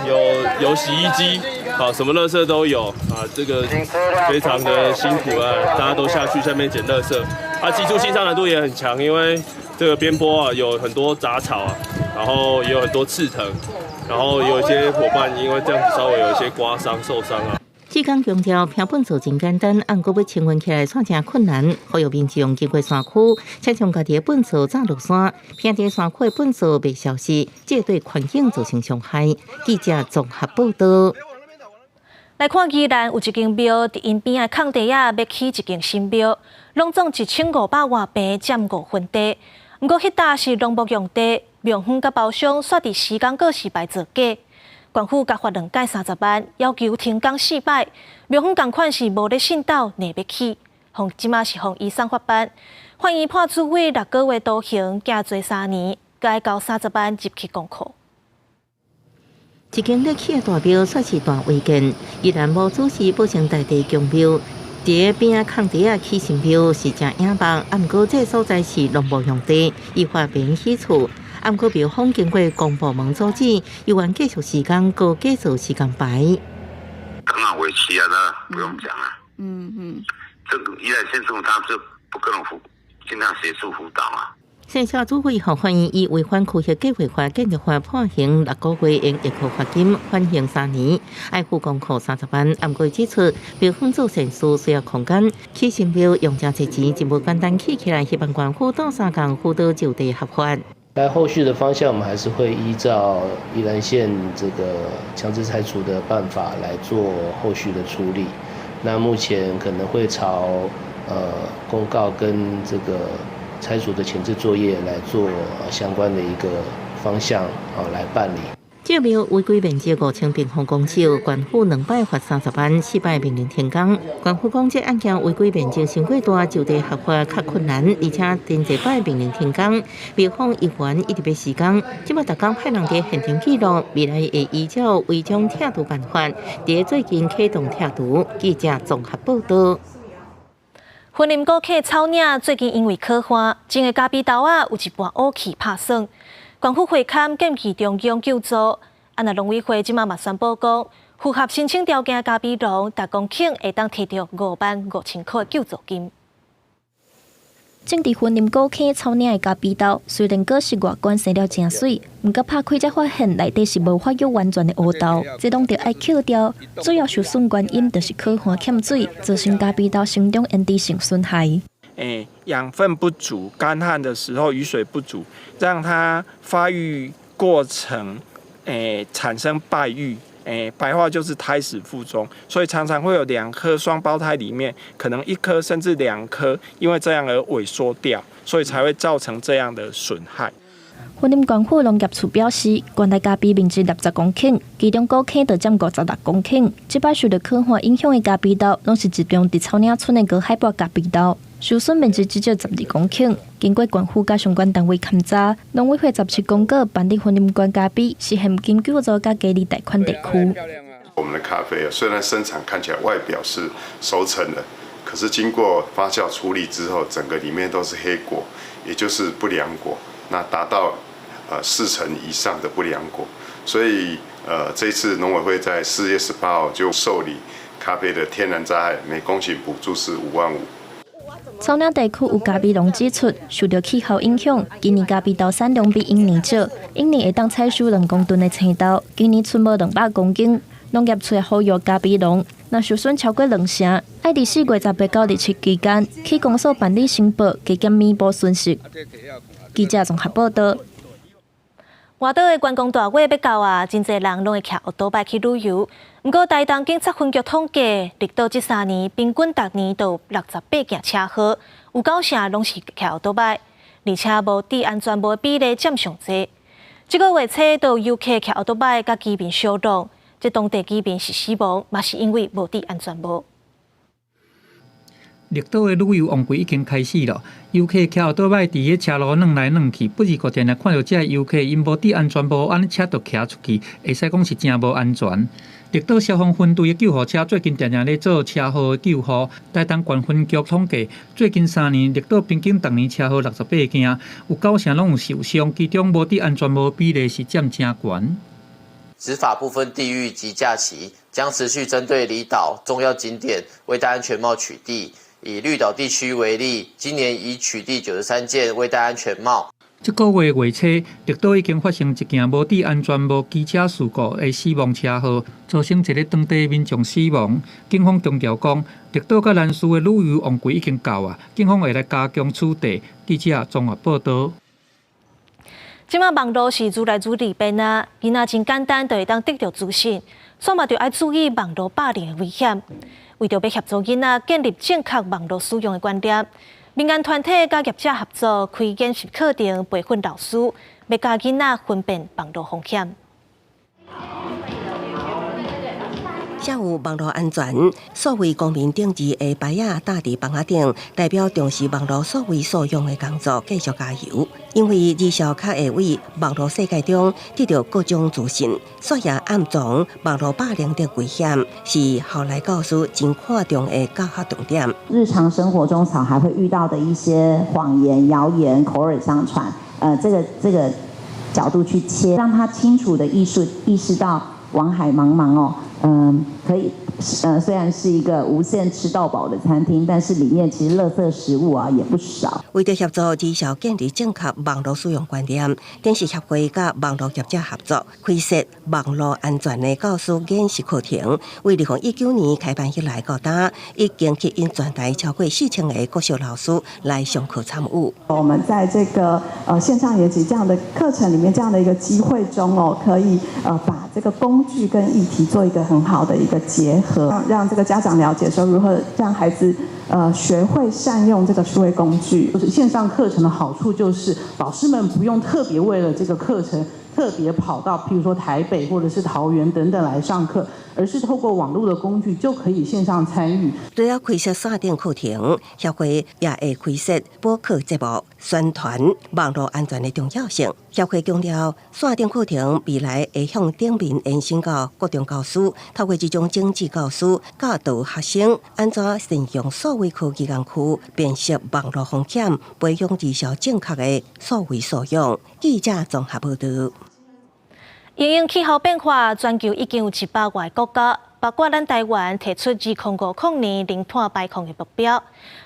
有洗衣機，啊，什麼垃圾都有啊，這個非常的辛苦啊，大家都下去下面撿垃圾，啊，技術性上難度也很強，因為這個邊坡啊有很多雜草啊，然後也有很多刺藤，然後有一些夥伴因為這樣子稍微有一些刮傷受傷啊。志工強調，拚糞埽真簡單，毋過欲清運起來卻誠困難。呼籲民眾經過山區，請將家己的糞埽炸落山，拚佇山區的糞埽袂消失，這對環境造成傷害。記者綜合報道。來看宜蘭有一間廟，佇𪜶邊仔空地仔欲起一間新廟，攏總1500外坪，佔5分地。毋過彼搭是農牧用地，廟方佮包商煞佇施工告示牌造假。縣府共罰2屆30萬，要求停工四擺。廟方仝款是無咧信斗，硬欲起，予這馬是予移送法辦。法院判主委6個月徒刑，監坐3年，閣愛交30萬入去公庫。一間咧起的大廟算是大違建，宜蘭馬祖市寶成大地宮廟，佇邊仔空地仔起新廟是誠野望，啊，毋過這所在是農牧用地，依法袂用起厝。啊，毋過廟方經過公部門阻止，猶原繼續施工，閣假造時間牌。當然違規啊，那不用講啊。這個宜蘭縣政府他就不可能輔，盡量協助輔導啊。線下主委予法院以違反區域計劃法、建築法判刑6個月，用易科罰金緩刑3年，愛付公庫30萬。毋過指出，廟方做善事需要空間，起新廟用誠濟錢，真無簡單起起來，希望縣府鬥相共輔導就地合法。但後續的方向，我們還是會依照宜蘭縣這個強制拆除的辦法來做後續的處理。那目前可能會朝公告跟這個拆除的前置作業來做相關的一個方向啊來辦理。這廟違規面積5000平方公尺，縣府兩擺罰30萬，四擺命令停工。縣府講，這案件違規面積傷過大，就地合法較困難，而且真濟擺命令停工，廟方猶原一直欲施工。這馬逐工派人佇現場記錄，未來會依照違章拆除辦法，佇最近啟動拆除。記者綜合報道。雲林古坑草嶺最近因為洘旱，種的咖啡豆仔有一半烏去拍霜。縣府會勘建議中央救助，啊若農委會這馬嘛宣布講，符合申請條件的咖啡農，逐公頃會當提著5萬5千箍的救助金。種佇雲林古坑草嶺的咖啡豆，雖然果實外觀生了誠媠，毋過拍開才發現內底是無發育完全的烏豆，這攏著愛抾掉。主要受損原因就是洘旱欠水，造成咖啡豆生長延遲性損害。養分不足，乾旱的時候雨水不足，讓它發育過程，產生敗育，白話就是胎死腹中，所以常常會有兩顆雙胞胎裡面，可能一顆甚至兩顆，因為這樣而萎縮掉，所以才會造成這樣的損害。雲林縣府農業處表示，縣內咖啡面積60公頃，其中古坑就佔56公頃。這擺受著洘旱影響的咖啡豆，攏是集中佇草嶺村的高海拔咖啡豆，受損面積至少12公頃。經過縣府佮相關單位勘查，農委會17公告辦理雲林縣咖啡實現現金救助佮低利貸款地區。我們的咖啡啊，雖然生產看起來外表是熟成的，可是經過發酵處理之後，整個裡面都是黑果，也就是不良果，那達到4成以上的不良果，所以這次農委會在4月18號就受理咖啡的天然災害，每公頃補助是5萬5。草嶺地區有咖啡農指出，受著氣候影響，今年咖啡豆產量比往年少，往年會當採收2公噸的青豆，今年賰無200公斤。農業處呼籲咖啡農，若受損超過兩成，愛佇4月18到27期間去公所辦理申報，加減彌補損失。記者綜合報道。外島的觀光大月欲到啊，真濟人攏會騎歐多拜去旅遊。毋過台東警察分局統計，綠島這3年平均逐年都有68件車禍，有九成攏是騎歐多拜，而且無戴安全帽的比例佔上濟。這個月初，就有遊客騎歐多拜佮居民相撞，這當地居民是死亡，嘛是因為無戴安全帽。綠島的旅遊旺季已經開始了，遊客騎歐多拜佇咧車路轉來轉去，不時閣定定看著這遊客𪜶無戴安全帽，按呢車就騎出去，會使講是誠無安全。綠島消防分隊的救護車最近定定咧做車禍的救護。台東縣分局統計，最近3年綠島平均逐年車禍68件，有九成攏有受傷，其中無戴安全帽比例是佔誠懸。執法不分地域及假期，將持續針對離島重要景點未戴安全帽取締。以綠島地區為例，今年已取締93件未戴安全帽。這個月月初，綠島已經發生一件無戴安全帽機車事故的死亡車禍，造成一个當地民眾死亡。警方強調講，綠島佮蘭嶼的旅遊旺季已經到啊，警方會來加強取締。記者綜合報道。這馬網路是愈來愈利便啊，囡仔真簡單就會當得著資訊，所以嘛著愛注意網路霸凌的危險。為著欲協助囡仔建立正確網路使用的觀念，民間團體佮業者合作開研習課程，培訓老師，欲教囡仔分辨網路風險。下午網路安全，數位公民頂字的牌仔搭佇房仔頂，代表重視網路數位素養的工作繼續加油。因為兒少較會佇網路世界中得著各種資訊，所以暗藏網路霸凌的危險，是後來教師真看重的教學重點。日常生活中，小孩會遇到的一些謊言、謠言、口耳相傳，這個角度去切，讓他清楚的意識到網海茫茫哦。可以，雖然是一個無限吃到飽的餐廳，但是裡面其實垃圾食物啊也不少。為著協助兒少建立正確網路使用觀念，電視協會佮網路業者合作，開設網路安全的教師研習課程。為2019年開辦以來到今，已經吸引全台超過4000个國小老師來上課參與。我們在這個線上研習這樣的課程裡面，這樣的一個機會中哦，可以把這個工具跟議題做一個很好的一個結合，讓這個家長了解說如何讓孩子學會善用這個數位工具。就是線上課程的好處就是老師們不用特別為了這個課程特別跑到譬如說台北或者是桃園等等來上課，而是透過網絡的工具就可以線上參與。除了開設線頂課程，協會也會開設播客節目，宣傳網路安全的重要性。協會強調，線頂課程未來會向頂面延伸到國中教師，透過這種種子教師教導學生按怎善用數位科技工具，辨識網路風險，培養兒少正確的數位素養。記者綜合報道。因應氣候變化，全球已經有100外個國家，包括咱台灣，提出2050年零碳排放的目標。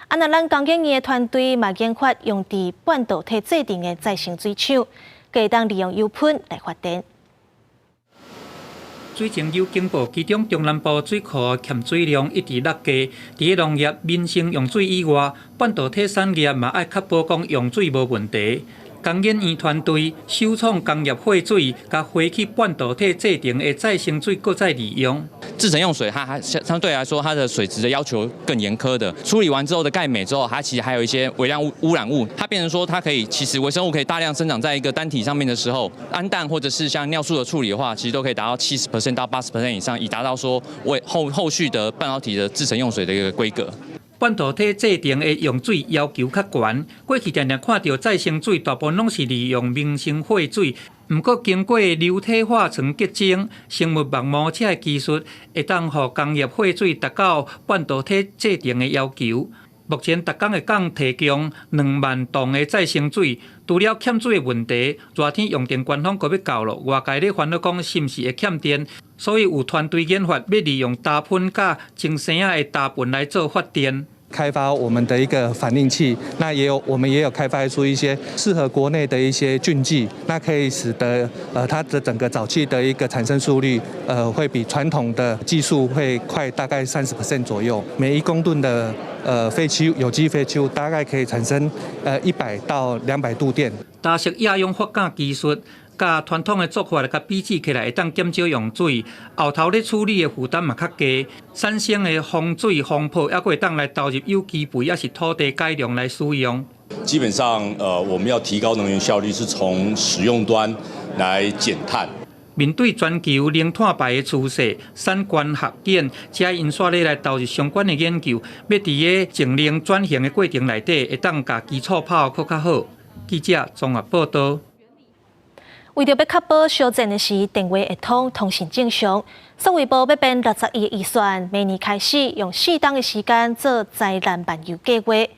啊，若咱工研院的團隊嘛研發用佇半導體製程的再生水廠，會當利用油噴來發電。水情有警報，其中中南部水庫欠水量一直落低。佇咧農業、民生用水以外，半導體產業嘛愛確保講用水無問題。工研院團隊首創工業廢水，共廢棄半導體製程的再生水閣再利用。製程用水，它還相對來說，它的水質的要求更嚴苛的。處理完之後的鈣鎂之後，它其實還有一些微量污染物，它變成說它可以，其實微生物可以大量生長在一個單體上面的時候，氨氮或者是像尿素的處理的話，其實都可以達到70% 到80% 以上，以達到說為後續的半導體的製程用水的一個規格。半導體製程的用水要求較懸，過去定定看著再生水，大部分攏是利用民生廢水。毋過經過流體化層結晶、生物膜膜這个技術，會當予工業廢水達到半導體製程的要求。目前逐工會當提供2萬噸的再生水。除了欠水的問題，熱天用電高峰閣欲到囉，外界咧煩惱講是毋是會欠電，所以有團隊研發欲利用焦噴佮蒸生仔的焦糞來做發電。開發我們的一個反應器，那也有我們也有開發出一些適合國內的一些菌劑，那可以使得它的整個沼氣的一個產生速率，會比傳統的技術會快大概30% 左右。每1公噸的廢棄有機廢棄物大概可以產生100到200度電。台式厭氧發酵技術，佮傳統的做法來共比較起來，會當減少用水，後頭咧處理的負擔嘛較低，產生的風水風泡，猶閣會當來投入有機肥，抑是土地改良來使用。基本上，我們要提高能源效率，是從使用端來減碳。面對全球零碳排的趨勢，產官學研，遮𪜶煞咧來投入相關的研究，欲佇個淨零轉型的過程內底，會當共基礎跑閣較好。記者綜合報道。為著欲確保相戰的時電話會通，通訊正常，數位部欲編60億的預算，明年開始用4冬的時間做災難漫遊計劃。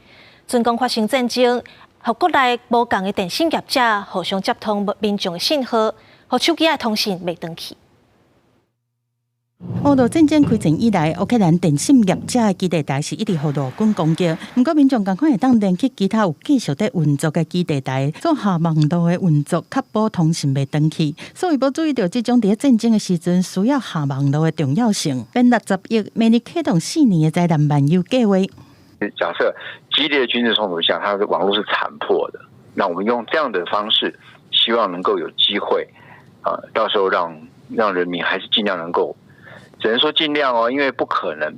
賰講發生戰爭，予國內無仝的電信業者互相接通民眾的信號，予手機的通訊袂斷去。烏俄戰爭開戰以來，烏克蘭電信業者的基地台是一直予俄軍攻擊。毋過民眾仝款會當連去其他有繼續佇運作的基地台，做下網路的運作，確保通訊袂斷去。數位部注意著這種佇戰爭的時陣需要下網路的重要性，編60億，明年啟動4年的災難漫遊計劃。假設激烈的軍事衝突下，它的網路是殘破的，那我們用這樣的方式，希望能夠有機會啊，到時候讓人民還是盡量能夠。只能說盡量哦，因為不可能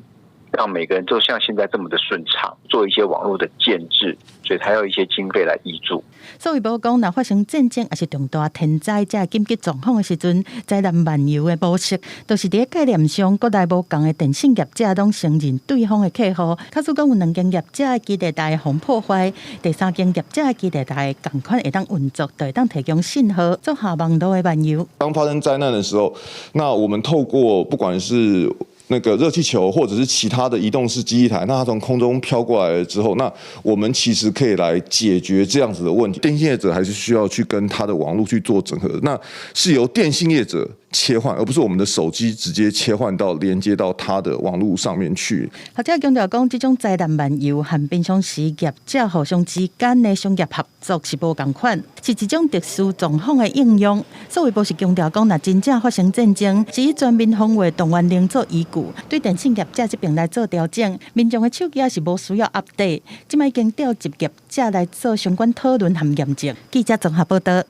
讓每個人都像現在這麼的順暢，做一些網絡的建置，所以才要一些經費來挹注。數位部講，若發生戰爭抑是重大天災這緊急狀況的時陣，災難漫遊的模式，就是佇概念上，國內無仝的電信業者攏承認對方的客戶。假使講有兩間業者的基地台予破壞，第三間業者的基地台仝款會當運作，就會當提供信號做下網路的漫遊。當發生災難的時候，那我們透過不管是那個熱氣球，或者是其他的移動式基地台，那它從空中飄過來了之後，那我們其實可以來解決這樣子的問題。電信業者還是需要去跟他的網絡去做整合，那是由電信業者切換，而不是我們的手機直接切換到連接到他的網絡上面去。學者強調講，這種災難漫遊和平常時業者互相之間的商業合作是無仝款，是一種特殊狀況的應用。數位部是強調講，若真正發生戰爭，是以全面防衛動員令做依據，對電信業者這邊來做調整。民眾的手機也是無需要 update，這擺已經調集業者來做相關討論和驗證。記者綜合報道。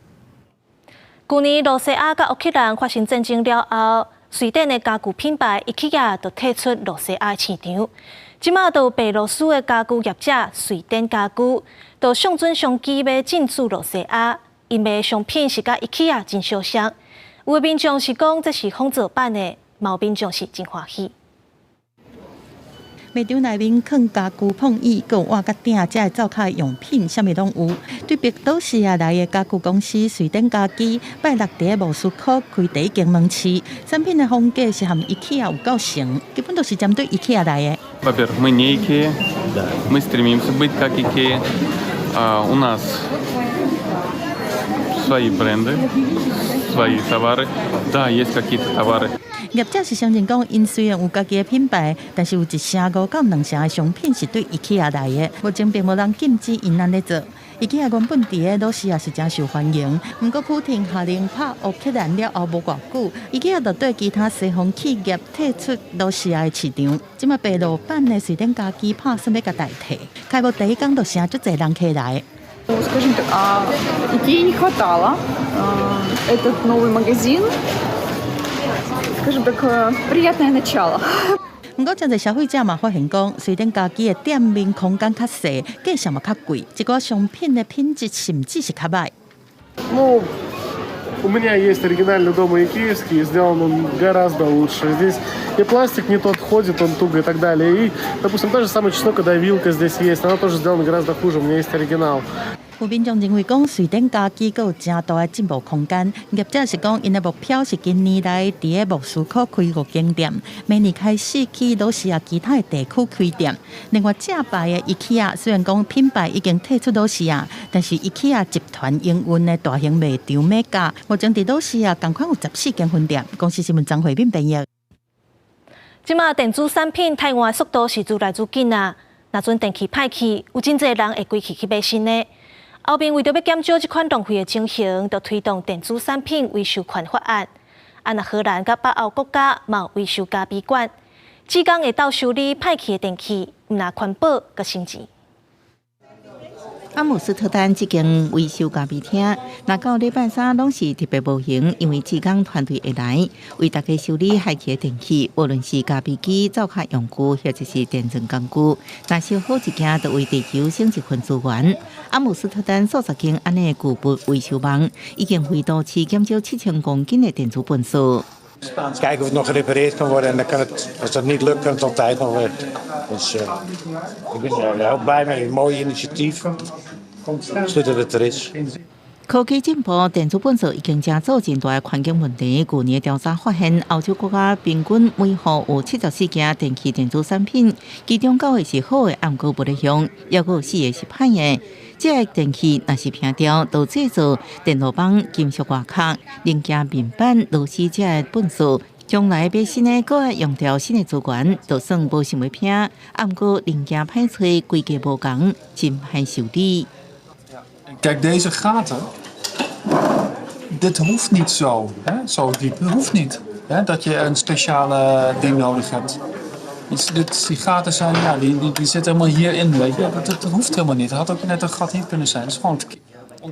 舊年羅西亞佮烏克蘭發生戰爭了後，瑞典的家具品牌 IKEA 就退出羅西亞市場。這馬就白羅斯的家具業者瑞典家具，就相準商機欲進駐羅西亞，𪜶賣商品是佮 IKEA 真相像。有的民眾是講這是仿造版的，嘛有民眾是真歡喜。賣場內面囥家具、碰椅、閣有碗佮鼎，這灶跤用品，啥物攏有。對白羅斯亞來的家具公司瑞典家居，拜六佇莫斯科開第一間門市，產品的風格是和 IKEA 有夠像，基本都是針對 IKEA 來的。 Во-первых, мы не IKEA, мы стремимся быть как IKEA. У нас свои бренды, свои товары. Да, есть какие-то товары. 業者是承認講，𪜶雖然有家己的品牌，但是有1成5到2成的商品是對 IKEA 來的。目前並無人禁止𪜶按呢做。IKEA 原本佇个羅西亞是誠受歡迎，毋過普廷下令拍烏克蘭了後無偌久，IKEA 就對其他西方企業退出羅西亞的市場。這馬白羅版的瑞典家居拍算欲共代替，開幕第一工就成足濟人客來。 Скажем так, Икеи не хватало. Этот новый магазин, скажем так, приятное начало. 毋過，真濟消費者嘛發現講，瑞典家居的店面空間較細，價錢嘛較貴，一寡商品的品質甚至是較䆀。 Ну, у меня есть оригинальный дома икеевский, и сделан он гораздо лучше. Здесь и пластик не тот ходит, он туго и так далее. И, допустим, та же самая чеснокодавилка здесь есть, она тоже сделана гораздо хуже, у меня есть оригинал. 有民眾認為講，瑞典家居閣有誠大的進步空間。業者是講，𪜶的目標是今年來佇个莫斯科開五間店，明年開始去羅西亞其他的地區開店。另外，正牌的 IKEA 雖然講品牌已經退出羅西亞，但是 IKEA 集團營運的大型賣場 Mega，目前佇羅西亞仝款有14間分店。公視新聞張惠敏編譯。這馬電子產品汰換速度是愈來愈緊啊！若陣電器歹去，有真濟人會規氣去買新的。歐盟為著欲減少這款浪費的情形，就推動電子產品維修權法案。啊，若荷蘭佮北歐國家嘛有維修咖啡館，志工會鬥修理歹去的電器，毋但環保，閣省錢。阿姆斯特丹這間維修咖啡廳，若到禮拜三攏是特別無閒，因為志工團隊會來為大家修理壞去的電器，無論是咖啡機、灶跤用具，或者是電鑽工具，若修好一件，就為地球省一份資源。阿姆斯特丹數十間按呢舊物維修網，已經為都市減少7000公斤的電子糞埽。 Kijken of het nog gerepareerd kan worden en dan kan het, als dat niet lukt, kan het altijd nog weg. Dus ik ben er heel blij mee. Een mooi initiatief. Goed dat het er is. 科技進步，電子糞埽已經成做真大的環境問題。舊年調查發現，歐洲國家平均每戶有74件電器電子產品，其中九個是好的，毋過無咧用，猶閣有四個是歹的。這個電器若是平掉，就製造電路板、金屬外殼、零件面板、螺絲這个糞埽，將來買新的，閣愛用著新的資源，就算無想欲拼，毋過零件歹揣，規格無仝，真歹修理。 Kijk, deze gaten, dit hoeft niet zo, hè, zo diep. Dat hoeft niet, hè, dat je een speciale ding nodig hebt. Die gaten zijn, ja, die zitten helemaal hierin, weet je. Dat hoeft helemaal niet. Het had ook net een gat hier kunnen zijn. Het is gewoon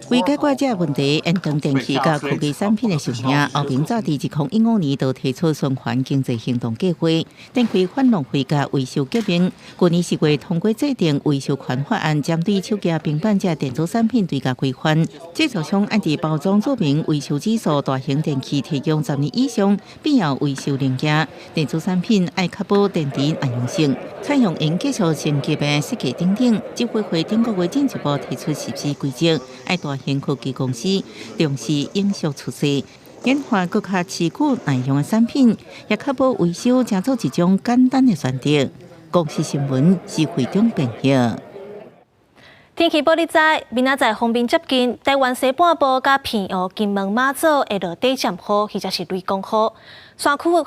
為解決這個問題，延長電器佮科技產品的壽命，歐盟早佇2015年就提出循環經濟行動計劃，展開反浪費佮維修革命。去年4月通過制定維修權法案，針對手機、平板這電子產品對共規範，製造商愛佇包裝註明維修指數，大型電器提供10年以上必要維修零件，電子產品愛確保電池耐用性，採用用技術升級的設計等等。執委會頂個月進一步提出實施規則，愛大型科技公司重視永續趨勢，研發閣較持久耐用的產品，也確保維修成做一種簡單的選擇。公視新聞是會長編譯。天氣報你知，明仔載鋒面接近，台灣西半部佮澎湖、金門、馬祖會落短暫雨，或者是雷公雨。山區的雨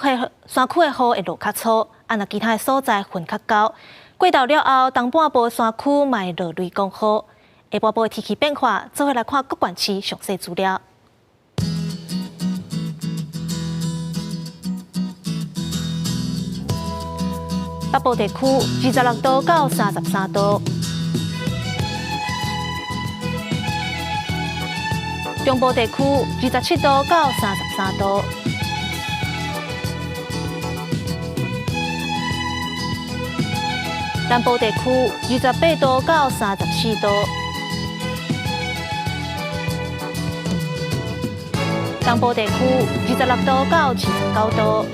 會落較粗，啊，若其他的所在雲較厚。過晝了後，東半部山區嘛會落雷公雨。下半部的天氣變化，做伙來看各縣市詳細資料。北部地區26度到33度，中部地區27度到33度，南部地區28度到34度，東部地區26度到29度，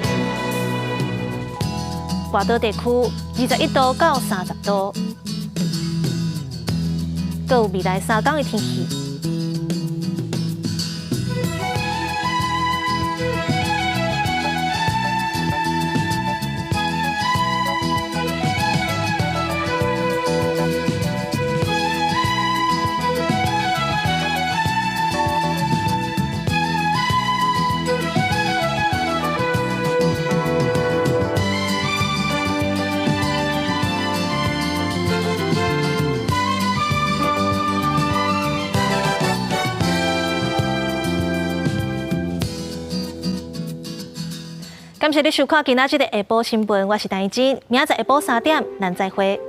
外島地區21度到30度。閣有未來3工的天氣。感謝你收看今仔日的下晡新聞，我是陳怡靜，明仔載下晡3點，咱再會。